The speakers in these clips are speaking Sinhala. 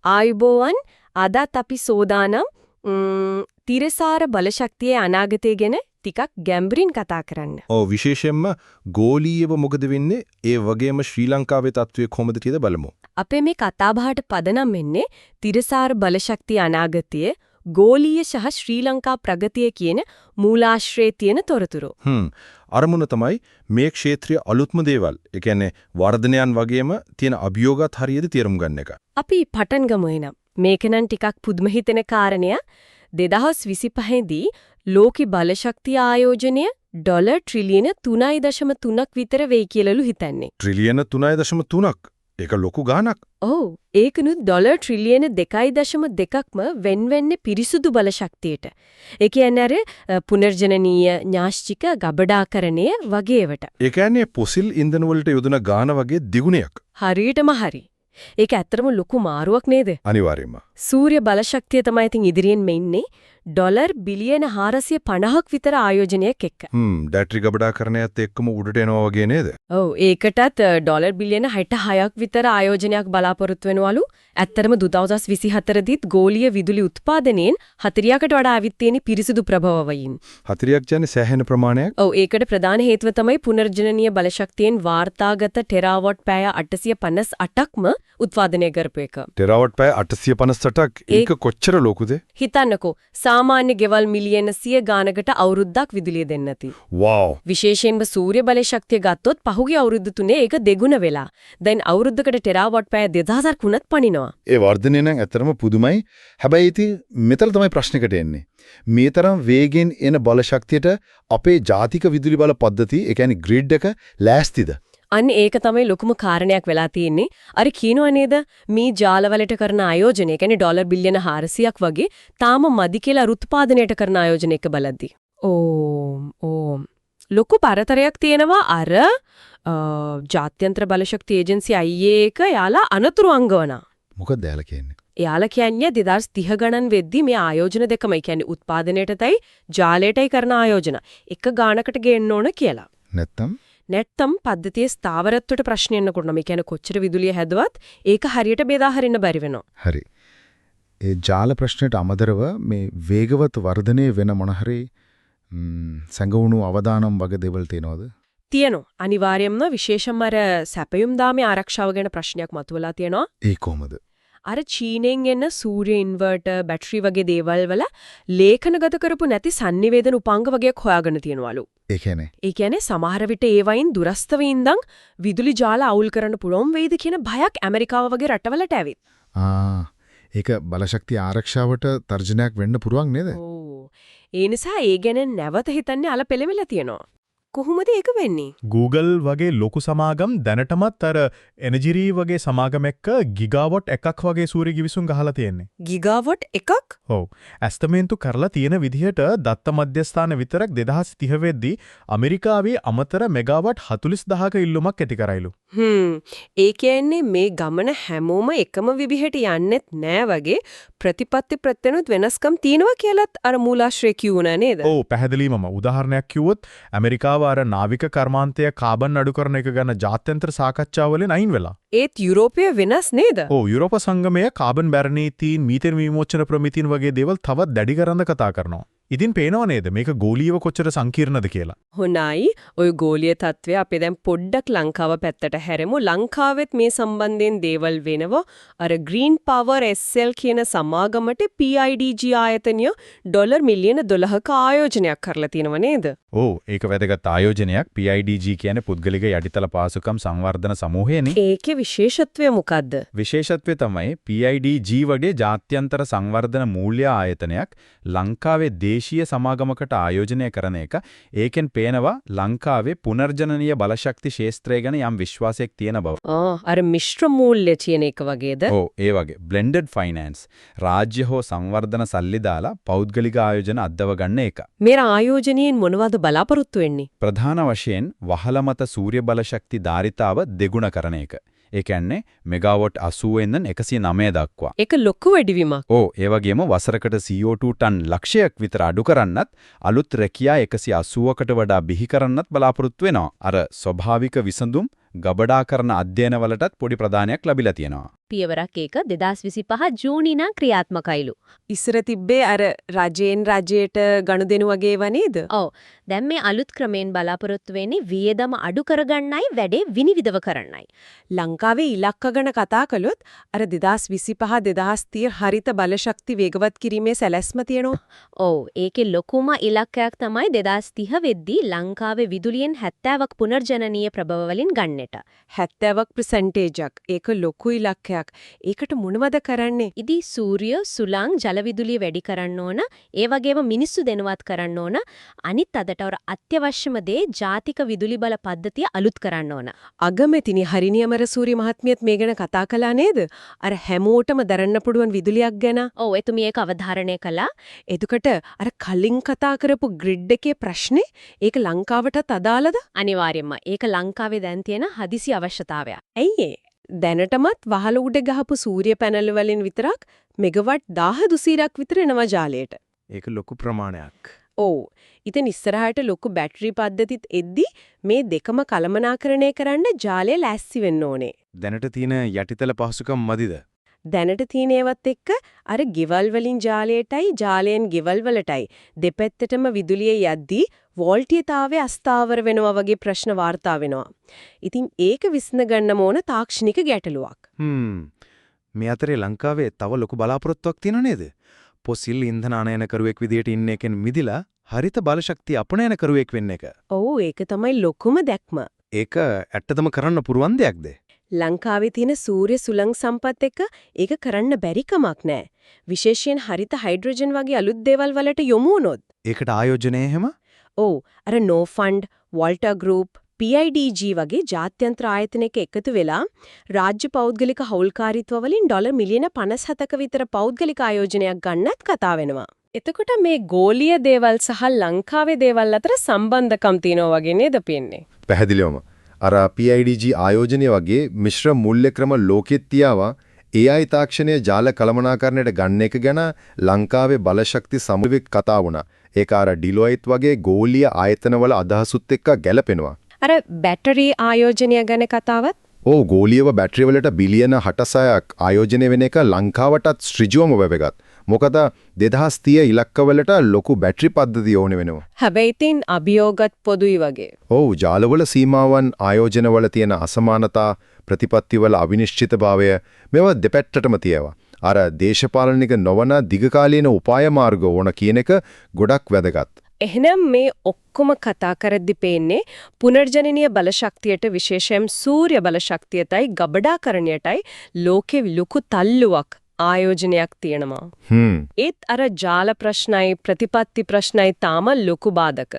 ආයුබෝවන්. අදත් අපි සෝදානම් තිරසාර බලශක්තියේ අනාගතය ගැන ටිකක් ගැඹුරින් කතා කරන්න. ඔව්, විශේෂයෙන්ම ගෝලීයව මොකද වෙන්නේ? ඒ වගේම ශ්‍රී ලංකාවේ තත්ත්වය කොහොමද කියලා බලමු. අපේ මේ කතාබහට පදනම් වෙන්නේ තිරසාර බලශක්තිය අනාගතයේ ගෝලීය සහ ශ්‍රී ලංකා ප්‍රගතිය කියන මූලාශ්‍රයේ තියෙන තොරතුරු. අරමුණ තමයි මේ ක්ෂේත්‍රයේ අලුත්ම දේවල්, ඒ කියන්නේ වර්ධනයන් වගේම තියෙන අභියෝගත් හරියද තේරුම් ගන්න එක. අපි පටන් ගමු එහෙනම්. මේක නම් ටිකක් පුදුම හිතෙන කාරණයක්. 2025 දී ලෝකෙ බලශක්තිය ආයෝජනය ඩොලර් ට්‍රිලියන 3.3ක් විතර වෙයි කියලාලු හිතන්නේ. ට්‍රිලියන 3.3ක්. ඒක ලොකු ගාණක්. ඔව්. ඒකනුත් ඩොලර් ට්‍රිලියන 2.2ක්ම වෙන් වෙන්නේ පිරිසුදු බලශක්තියට. ඒ කියන්නේ අර පුනර්ජනනීය න්‍යාස්චික ගබඩාකරණය වගේ ඒවට. ඒ කියන්නේ පොසිල් ඉන්ධන වලට යොදන ගාණ වගේ දෙගුණයක්. හරියටම හරි. ඒක ඇත්තටම ලොකු මාරුවක් නේද? අනිවාර්යයෙන්ම. සූර්ය බලශක්තිය තමයි ඉතින් ඉදිරියෙන්ම ඉන්නේ. ඩොලර් බිලියන 450ක් විතර ආයෝජනයක් එක්ක. බැටරි ගබඩාකරණයත් එක්කම උඩට එනවා වගේ නේද? ඔව්, ඒකටත් ඩොලර් බිලියන 66ක් විතර ආයෝජනයක් බලාපොරොත්තු වෙනවලු. ඇත්තටම 2024 දීත් ගෝලීය විදුලි උත්පාදනයෙන් 40කට වඩා ආවිත් තියෙන පිරිසිදු ප්‍රභවවයින්. 40ක් කියන්නේ සෑහෙන ප්‍රමාණයක්. ඔව්, ඒකට ප්‍රධාන හේතුව තමයි පුනර්ජනනීය බලශක්තියෙන් වාර්තාගත ටෙරාවොට් පැය 858ක්ම උත්පාදනය කරපු එක. ටෙරාවොට් පැය 858ක්, ඒක කොච්චර ලොකුද? හිතන්නකෝ, සාමාන්‍ය ගෙවල් මිලියන 100 ගානකට අවුරුද්දක් විදුලිය දෙන්න ඇති. වව්. විශේෂයෙන්ම සූර්ය බලය ශක්තිය ගත්තොත් පහුගිය අවුරුදු තුනේ ඒක දෙගුණ වෙලා. දැන් අවුරුද්දකට ටෙරාවොට් පැය 2000ක් වුණත් පනිනවා. ඒ වර්ධනය නම් ඇත්තටම පුදුමයි. හැබැයි ඉතින් මෙතන තමයි ප්‍රශ්නෙකට එන්නේ. මේ තරම් වේගෙන් එන බලශක්තියට අපේ ජාතික විදුලි බල පද්ධතිය, ඒ කියන්නේ ග්‍රිඩ් එක ලෑස්තිද? අන්න ඒක තමයි ලොකුම කාරණයක් වෙලා තියෙන්නේ. අර කියනවා නේද, මේ ජාලවලට කරන ආයෝජනය, කියන්නේ ඩොලර් බිලියන 400ක් වගේ තාම මදි කියලා අර උත්පාදනයට කරන ආයෝජන එක බලද්දි. ඕම් ඕම්. ලොකු පරතරයක් තියෙනවා අර ජාත්‍යන්තර බලශක්ති ඒජන්සි IEA එක යාලා අනතුරු අංගවනා. මොකක්ද එයාලා කියන්නේ? එයාලා කියන්නේ 2030 ගණන් වෙද්දි මේ ආයෝජන දෙකම, ඒ කියන්නේ උත්පාදනයටයි ජාලයටයි කරන ආයෝජන එක ගානකට ගේන්න ඕන කියලා. නැත්තම් නැත්තම් පද්ධතියේ ස්ථාවරත්වයට ප්‍රශ්න එන්නකොට නම්, ඒ කියන්නේ කොච්චර විදුලිය හැදුවත් ඒක හරියට බෙදා හරින්න බැරි වෙනවා. හරි. ඒ ජාල ප්‍රශ්නයට අමතරව මේ වේගවත් වර්ධනය වෙන මොන හරි සැඟවුණු අවදානම් වගේ දේවල් තියෙනවද? තියෙනවා. අනිවාර්යයෙන්ම, විශේෂයෙන්ම අර සැපයුම් දාමේ ආරක්ෂාව ගැන ප්‍රශ්නයක් මතුවලා තියෙනවා. ඒ කොහොමද? අර චීනෙන් එන සූර්ය ඉන්වර්ටර්, බැටරි වගේ දේවල් වල ලේඛනගත කරපු නැති සන්නිවේදන උපාංග වගේක් හොයාගෙන තියෙනවලු. ඒ කියන්නේ? ඒ කියන්නේ සමහර විට ඒ වයින් දුරස්තව ඉඳන් විදුලි ජාල අවුල් කරන්න පුළුවන් වෙයිද කියන බයක් ඇමරිකාව වගේ රටවලට ඇවිත්. ආ, ඒක බලශක්ති ආරක්ෂාවට තර්ජනයක් වෙන්න පුළුවන් නේද? ඔව්. ඒ නිසා ඒ ගැන නැවත හිතන්න අල පෙළඹිලා තියෙනවා. කොහොමද ඒක වෙන්නේ? Google වගේ ලොකු සමාගම් දැනටමත් අර එනර්ජි වගේ සමාගම එක්ක ගිගාවොට් එකක් වගේ සූර්ය ගිවිසුම් ගහලා තියෙන්නේ. ගිගාවොට් එකක්? ඔව්. ඇස්තමේන්තු කරලා තියෙන විදිහට දත්ත මධ්‍යස්ථාන විතරක් 2030 වෙද්දී ඇමරිකාවේ අමතර මෙගාවට් 40000ක ඉල්ලුමක් ඇති කරයිලු. ඒ කියන්නේ මේ ගමන හැමෝම එකම විදිහට යන්නෙත් නෑ වගේ ප්‍රතිපත්ති ප්‍රත්‍යනුත් වෙනස්කම් තියෙනවා කියලත් අර මූලාශ්‍රය කියුණා නේද? ඔව්, පැහැදිලිවම. උදාහරණයක් කිව්වොත් ඇමරිකාව අර නාවික කර්මාන්තය කාබන් අඩු කරන එක ගැන ජාත්‍යන්තර සාකච්ඡාවලින් අයින් වෙලා. ඒත් යුරෝපය වෙනස් නේද? ඔව්, යුරෝප සංගමය කාබන් බැර නීතීන්, මීතේන් විමෝචන ප්‍රමිතීන් වගේ දේවල් තවත් දැඩි කරන්න කතා කරනවා. ඉතින් පේනව නේද මේක ගෝලීයව කොච්චර සංකීර්ණද කියලා. හොඳයි, ඔය ගෝලීය තත්ත්වය අපි දැන් පොඩ්ඩක් ලංකාව පැත්තට හැරෙමු. ලංකාවෙත් මේ සම්බන්ධයෙන් දේවල් වෙනවා. අර Green Power SL කියන සමාගමට PIDG ආයතනය ඩොලර් මිලියන 12ක ආයෝජනයක් කරලා තියෙනව නේද? ඔව්, ඒක වැදගත් ආයෝජනයක්. PIDG කියන්නේ පුද්ගලික යටිතල පහසුකම් සංවර්ධන සමූහයනේ. ඒකේ විශේෂත්වය මොකද්ද? විශේෂත්වය තමයි PIDG වගේ ජාත්‍යන්තර සංවර්ධන මූල්‍ය ආයතනයක් ලංකාවේ දේශීය සමාගමකට ආයෝජනය කරන එක. ඒකෙන් පේනවා ලංකාවේ පුනර්ජනනීය බලශක්ති ක්ෂේත්‍රය ගැන යම් විශ්වාසයක් තියෙන බව. ආ, අර මිශ්‍ර මූල්‍ය කියන එක වගේද? ඔව්, ඒ වගේ බ්ලෙන්ඩඩ් ෆයිනෑන්ස්, රාජ්‍ය හෝ සංවර්ධන සල්ලි දාලා පෞද්ගලික ආයෝජන අද්දව ගන්න එක. මේ ආයෝජනයෙන් මොනවද බලාපොරොත්තු වෙන්නේ? ප්‍රධාන වශයෙන් වහල මත සූර්ය බලශක්ති ධාරිතාව දෙගුණ කරන එක. ඒ කියන්නේ මෙගාවොට් 80 ඉඳන් 109 දක්වා. ඒක ලොකු වැඩිවීමක්. ඔව්, ඒ වගේම වසරකට CO2 ton ලක්ෂයක් විතර අඩු කරන්නත්, අලුත් රැකියා 180කට වඩා බිහි කරන්නත් බලාපොරොත්තු වෙනවා. අර ස්වභාවික විසඳුම් ගබඩා කරන අධ්‍යයනවලටත් පොඩි ප්‍රදානයක් ලැබිලා තියෙනවා. පියවරක් ඒක 2025 ජූනි නම් ක්‍රියාත්මකයිලු. ඉස්සර තිබ්බේ අර රජයෙන් රජයට ගනුදෙනු වගේ ඒවා නේද? ඔව්. දැන් මේ අලුත් ක්‍රමයෙන් බලාපොරොත්තු වෙන්නේ වියදම අඩු කරගන්නයි වැඩේ විනිවිදව කරන්නයි. ලංකාවේ ඉලක්ක ගැන කතා කළොත් අර 2025 2030 හරිත බලශක්ති වේගවත් කිරීමේ සැලැස්ම තියෙනවා. ඔව්. ඒකේ ලොකුම ඉලක්කයක් තමයි 2030 වෙද්දී ලංකාවේ විදුලියෙන් 70ක් පුනර්ජනනීය ප්‍රභව වලින් ගන්නට. 70ක් පර්සන්ටේජ් ඒක ලොකු ඉලක්කයක්. ඒකට මොනවද කරන්නේ? ඉතින් සූර්ය, සුළං, ජල විදුලිය වැඩි කරන්න ඕන. ඒ වගේම මිනිස්සු දැනුවත් කරන්න ඕන. අනිත් අතට අර අත්‍යවශ්‍යම දේ ජාතික විදුලි බල පද්ධතිය අලුත් කරන්න ඕන. අගමැතිනි හරිනි අමරසූරිය මහත්මියත් මේ ගැන කතා කළා නේද? අර හැමෝටම දරන්න පුළුවන් විදුලියක් ගැන. ඔව්, එතුමිය ඒක අවධාරණය කළා. එතකොට අර කලින් කතා කරපු ග්‍රිඩ් එකේ ප්‍රශ්නේ ඒක ලංකාවටත් අදාළද? අනිවාර්යයෙන්ම ඒක ලංකාවේ දැන් තියෙන හදිසි අවශ්‍යතාවයක්. ඇයි ඒ? දැනටමත් වහල උඩ ගහපු සූර්ය පැනල් වලින් විතරක් මෙගාවට් 1200ක් විතර එනවා ජාලයට. ඒක ලොකු ප්‍රමාණයක්. ඔව්. ඉතින් ඉස්සරහට ලොකු බැටරි පද්ධතිත් එද්දි මේ දෙකම කළමනාකරණය කරන්න ජාලය ලෑස්ති වෙන්න ඕනේ. දැනට තියෙන යටිතල පහසුකම් මදිද? දැනට තියෙන ඒවත් එක්ක අර ගෙවල් වලින් ජාලයටයි ජාලයෙන් ගෙවල් වලටයි දෙපැත්තටම විදුලිය යද්දී වෝල්ටීයතාවය අස්ථාවර වෙනවා වගේ ප්‍රශ්න වාර්තා වෙනවා. ඉතින් ඒක විසඳ ගන්න ඕන තාක්ෂණික ගැටලුවක්. මේ අතරේ ලංකාවේ තව ලොකු බලාපොරොත්තුවක් තියෙනව නේද? පොසිල් ඉන්ධන ආනයනකරුවෙක් විදියට ඉන්න එකෙන් මිදිලා හරිත බලශක්තිය අපනයනකරුවෙක් වෙන්න එක. ඔව්, ඒක තමයි ලොකුම දැක්ම. ඒක ඇත්තටම කරන්න පුරුවන් දෙයක්ද? ලංකාවේ තියෙන සූර්ය සුළං සම්පත් එක්ක ඒක කරන්න බැරි කමක් නෑ. විශේෂයෙන් හරිත හයිඩ්‍රජන් වගේ අලුත් දේවල් වලට යොමු වුණොත්. ඒකට ආයෝජනය එහෙම? ඔව්, අර නෝ ෆන්ඩ්, වෝල්ටා ගෲප්, PIDG වගේ ජාත්‍යන්තර ආයතනයක එකතු වෙලා රාජ්‍ය පෞද්ගලික හවුල්කාරීත්ව වලින් ඩොලර් මිලියන 57ක විතර පෞද්ගලික ආයෝජනයක් ගන්නත් කතා වෙනවා. එතකොට මේ ගෝලීය දේවල් සහ ලංකාවේ දේවල් අතර සම්බන්ධකම් තියෙනවා වගේ නේද පේන්නේ? පැහැදිලිවම අර PIDG ආයෝජනය වගේ මිශ්‍ර මූල්‍ය ක්‍රම ලෝකෙත් තියාවා AI තාක්ෂණය ජාල කළමනාකරණයට ගන්න එක ගැන ලංකාවේ බලශක්ති සමූහෙක් කතා වුණා. ඒක අර ඩිලොයිට් වගේ ගෝලීය ආයතනවල අදහසුත් එක්ක ගැලපෙනවා. අර බැටරි ආයෝජනය ගැන කතාවත්? ඔව්, ගෝලීයව බැටරි වලට බිලියන 66ක් ආයෝජනය වෙන එක ලංකාවටත් ඍජුවම වැදගත්. මොකද 2030 ඉලක්කවලට ලොකු බැටරි පද්ධති ඕන වෙනවා. හැබැයි ඉතින් අභියෝගත් පොදුයි වගේ. ඔව්, ජාලවල සීමාවන්, ආයෝජනවල තියෙන අසමානතා, ප්‍රතිපත්තිවල අවිනිශ්චිතභාවය මේවා දෙපැත්තටම තියෙනවා. අර දේශපාලනික නොවන දිගකාලීන උපාය මාර්ග ඕන කියන එක ගොඩක් වැදගත්. එහෙනම් මේ ඔක්කොම කතා කරද්දි පේන්නේ පුනර්ජනනීය බලශක්තියට විශේෂයෙන් සූර්ය බලශක්තියටයි ගබඩාකරණයටයි ලෝකෙ ලොකු තල්ලුවක් ආයෝජනයක් තියෙනවා. ඒත් අර ජාල ප්‍රශ්නයි ප්‍රතිපත්ති ප්‍රශ්නයි තාම ලොකු බාධක.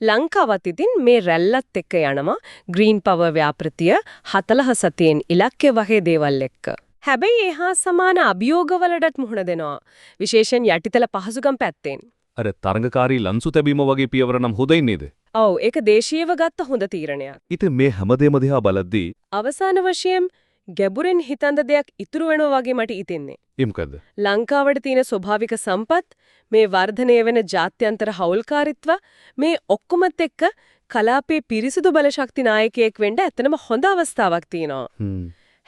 ලංකාවත් ඉතින් මේ රැල්ලත් එක්ක යනවා ග්‍රීන් පවර් ව්‍යාපෘතිය 40 සතියෙන් ඉලක්කය වගේ දේවල් එක්ක. හැබැයි ඒ හා සමාන අභියෝගවලටත් මුහුණ දෙනවා. විශේෂයෙන් යටිතල පහසුකම් පැත්තෙන්. අර තරඟකාරී ලන්සු තැබීම වගේ පියවර නම් හොඳයි නේද? ඔව්, ඒක දේශීයව ගත්ත හොඳ තීරණයක්. ඉතින් මේ හැමදේම දිහා බලද්දී අවසාන වශයෙන් ගැඹුරින් හිතන දෙයක් ඉතුරු වෙනවා වගේ මට හිතෙන්නේ. ඒ මොකද්ද? ලංකාවට තියෙන ස්වභාවික සම්පත්, මේ වර්ධනය වෙන ජාත්‍යන්තර හවුල්කාරීත්ව, මේ ඔක්කොමත් එක්ක කලාපේ පිරිසිදු බලශක්ති නායකයෙක් වෙන්න ඇත්තනම හොඳ අවස්ථාවක් තියෙනවා.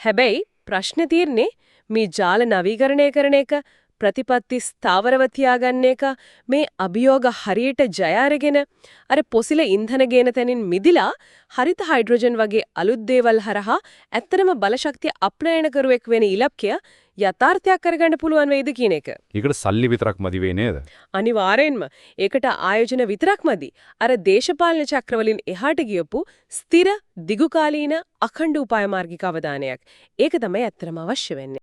හැබැයි ප්‍රශ්නේ තියෙන්නේ මේ ජාල නවීකරණය කරන එක, ප්‍රතිපත්ති ස්ථාවරව තියාගන්න එක, මේ අභියෝග හරියට ජය අරගෙන අර පොසිල ඉන්ධන ගේන තැනින් මිදිලා හරිත හයිඩ්‍රජන් වගේ අලුත් දේවල් හරහා ඇත්තටම බලශක්තිය අපනයනකරුවෙක් වෙන ඉලක්කය යථාර්ථයක් කරගන්න පුළුවන් වෙයිද කියන එක. ඒකට සල්ලි විතරක් මදි වෙයි නේද? අනිවාර්යෙන්ම ඒකට ආයෝජන විතරක් මදි. අර දේශපාලන චක්‍රවලින් එහාට ගියපු ස්ථිර දිගුකාලීන අඛණ්ඩ උපාය මාර්ගික අවධානයක්. ඒක තමයි ඇත්තටම අවශ්‍ය වෙන්නේ.